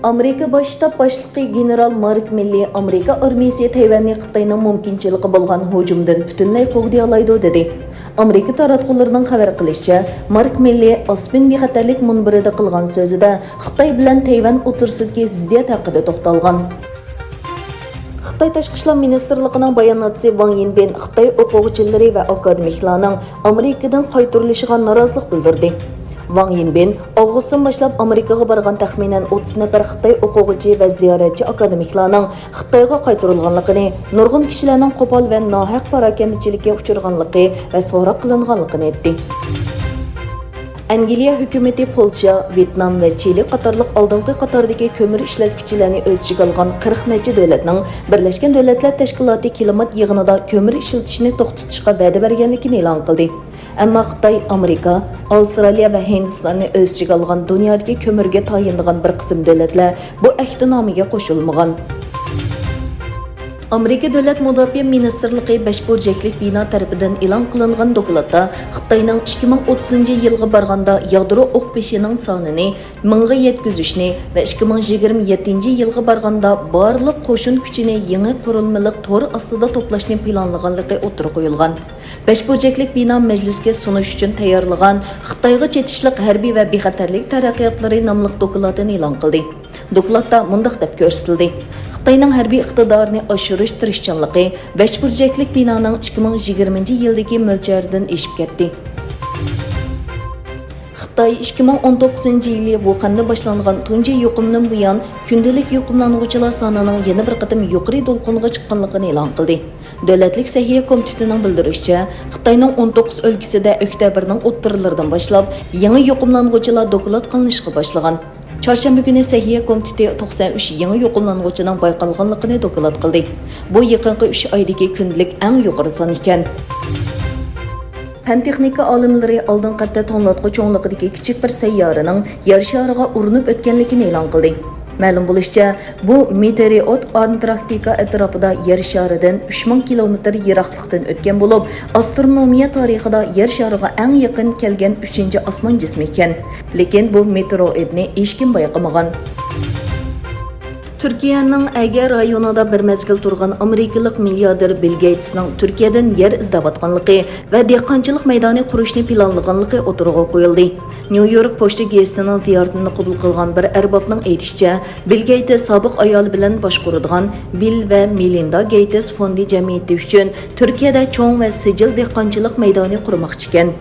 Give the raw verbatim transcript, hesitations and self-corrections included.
ئامېرىكا باش شتاب باشلىقى گېنېرال مارك مىللى ئامېرىكا ئارمىيىسى تەيۋەننى خىتاينىڭ مۇمكىنچىلىكى بولغان ھۇجۇمدىن پۈتۈنلەي قوغدىيالايدۇ، دېدى. ئامېرىكا تاراتقۇلىرىنىڭ خەۋەر قىلىشىچە، مارك مىللى ئاسپېن بىخەتەرلىك مۇنبىرىدا قىلغان سۆزىدە خىتاي بىلەن تەيۋەن ئوتتۇرىسىدىكى زىددىيەت ھەققىدە توختالغان. خىتاي تاشقى ئىشلار مىنىستىرلىقىنىڭ باياناتچىسى ۋاڭ يىنبىن خىتاي ئوقۇغۇچىلىرى ۋە ئاكادېمىكلارنىڭ ئامېرىكىدىن قايتۇرۇلۇشىغا نارازىلىق بىلدۈردى. ۋاڭ يىنبىن ئاۋغۇستتىن باشلاپ ئامېرىكىغا بارغان تەخمىنەن ئوتتۇز نەپەر خىتاي ئوقۇغۇچى ۋە زىيارەتچى ئاكادېمىكلارنىڭ خىتايغا قايتۇرۇلغانلىقىنى، نۇرغۇن كىشىلەرنىڭ قوپال ۋە ناھەق پاراكەندىچىلىككە ئۇچرىغانلىقى ۋە سوراق قىلىنغانلىقىنى ئېيتتى. ئەنگلىيە ھۆكۈمىتى پولشا، ۋيېتنام ۋە چىلى قاتارلىق ئالدىنقى قاتاردىكى كۆمۈر ئىشلەتكۈچىلەرنى ئۆز ئىچىگە ئالغان قىرىق نەچچە دۆلەتنىڭ بىرلەشكەن دۆلەتلەر تەشكىلاتى كىلىمات يىغىنىدا كۆمۈر ئىشلىتىشنى توختىتىشقا ۋەدە بەرگەنلىكىنى ئېلان قىلدى. ئەمما خىتاي، ئامېرىكا، ئاۋسترالىيە ۋە ھىندىستاننى ئۆز ئىچىگە ئالغان دۇنيادىكى كۆمۈرگە تايىنىدىغان بىر قىسىم دۆلەتلەر بۇ ئەھدىنامىگە قوشۇلمىغان. ئامېرىكا دۆلەت مۇداپىئە مىنىستىرلىقى بەش بۇرجەكلىك بىنا تەرىپىدىن ئېلان قىلىنغان دوكلاتتا خىتاينىڭ ئىككى مىڭ ئوتتۇزىنچى يىلغا بارغاندا يادرو ئوق بېشىنىڭ سانىنى مىڭغا يەتكۈزۈشنى ۋە ئىككى مىڭ يىگىرمە يەتتىنچى يىلغا بارغاندا بارلىق قوشۇن كۈچىنى يېڭى قۇرۇلمىلىق تور ئاستىدا توپلاشنى پىلانلىغانلىقى ئوتتۇرىغا قويۇلغان. بەش بۇرجەكلىك بىنا مەجلىسكە سۇنۇش ئۈچۈن تەييارلىغان خىتايغا چېتىشلىق ھەربىي ۋە بىخەتەرلىك تەرەققىياتلىرى ناملىق دوكلاتىنى ئېلان قىلدى. دوكلاتتا مۇنداق دەپ كۆرسىتىلدى: خىتاينىڭ ھەربىي ئىقتىدارىنى ئاشۇرۇش تىرىشچانلىقى بەش بۇرجەكلىك بىنانىڭ ئىككى مىڭ يىگىرمىنچى يىلدىكى مۆلچەردىن ئېشىپ كەتتى. خىتاي ئىككى مىڭ ئون توققۇزىنچى يىلى ۋۇخەندە باشلانغان تۇنجى يۇقۇمدىن بۇيان، كۈندىلىك يۇقۇملانغۇچىلار سانىنىڭ يەنە بىر قېتىم يۇقىرى دولقۇنغا چىققانلىقىنى ئېلان قىلدى. دۆلەتلىك سەھىيە كومىتېتىنىڭ بىلدۈرۈشىچە، خىتاينىڭ ئون توققۇز ئۆلكىسىدە ئۆكتەبىرنىڭ ئوتتۇرىلىرىدىن باشلاپ يېڭى يۇقۇملانغۇچىلار دوكلات قىلىنىشقا باشلىغان. چارشەنبە كۈنى سەھىيە كومىتېتى توقسان ئۈچ يېڭى يۇقۇملانغۇچىنىڭ بايقالغانلىقىنى دوكلات قىلدى. بۇ يېقىنقى ئۈچ ئايدىكى كۈندىلىك ئەڭ يۇقىرى سان ئىكەن. پەن تېخنىكا ئالىملىرى ئالدىنقى ھەپتە توڭلاتقۇ چوڭلۇقىدىكى كىچىك بىر سەييارىنىڭ يەر شارىغا ئۇرۇنۇپ ئۆتكەنلىكىنى ئېلان قىلدى. مەلۇم بولۇشىچە، بۇ مېتېئورىت ئانتاركتىكا ئەتراپىدا يەر شارىدىن ئۈچ مىڭ كىلومېتىر يىراقلىقتىن ئۆتكەن بولۇپ، ئاسترونومىيە تارىخىدا يەر شارىغا ئەڭ يېقىن كەلگەن ئۈچىنچى ئاسمان جىسمى ئىكەن. لېكىن بۇ مېتېئورىتنى ھېچكىم بايقىمىغان. تۈركىيەنىڭ ئەگە رايونىدا بىر مەزگىل تۇرغان ئامېرىكىلىق مىلياردېر بىل گېيتسنىڭ تۈركىيەدىن يەر ئىزدەۋاتقانلىقى ۋە دېھقانچىلىق مەيدانى قۇرۇشنى پىلانلىغانلىقى ئوتتۇرىغا قويۇلدى. نيۇ يورك پوچتا گېزىتىنىڭ زىيارىتىنى قوبۇل قىلغان بىر ئەربابنىڭ ئېيتىشىچە، بىل گېيتس سابىق ئايالى بىلەن باشقۇرىدىغان بىل ۋە مېلىندا گېيتس فوندى جەمئىيىتى ئۈچۈن تۈركىيەدە چوڭ ۋە سىجىل دېھقانچىلىق مەيدانى قۇرماقچىكەن.